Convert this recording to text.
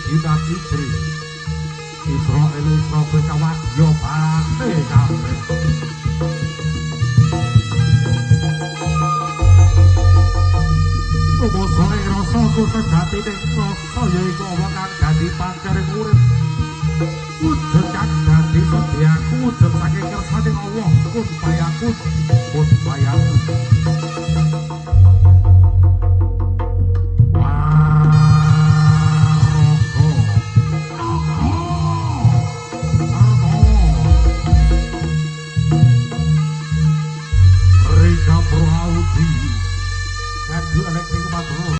Dina Kibri Israel Israfil kawadya balane kabeh. Rumasa ing rasaku sejatine rasa ya iku apa kang dadi pancering urip. Wujud kang dadi sediaku wujud saking kersane Allah kun fayakun, kun fayakun.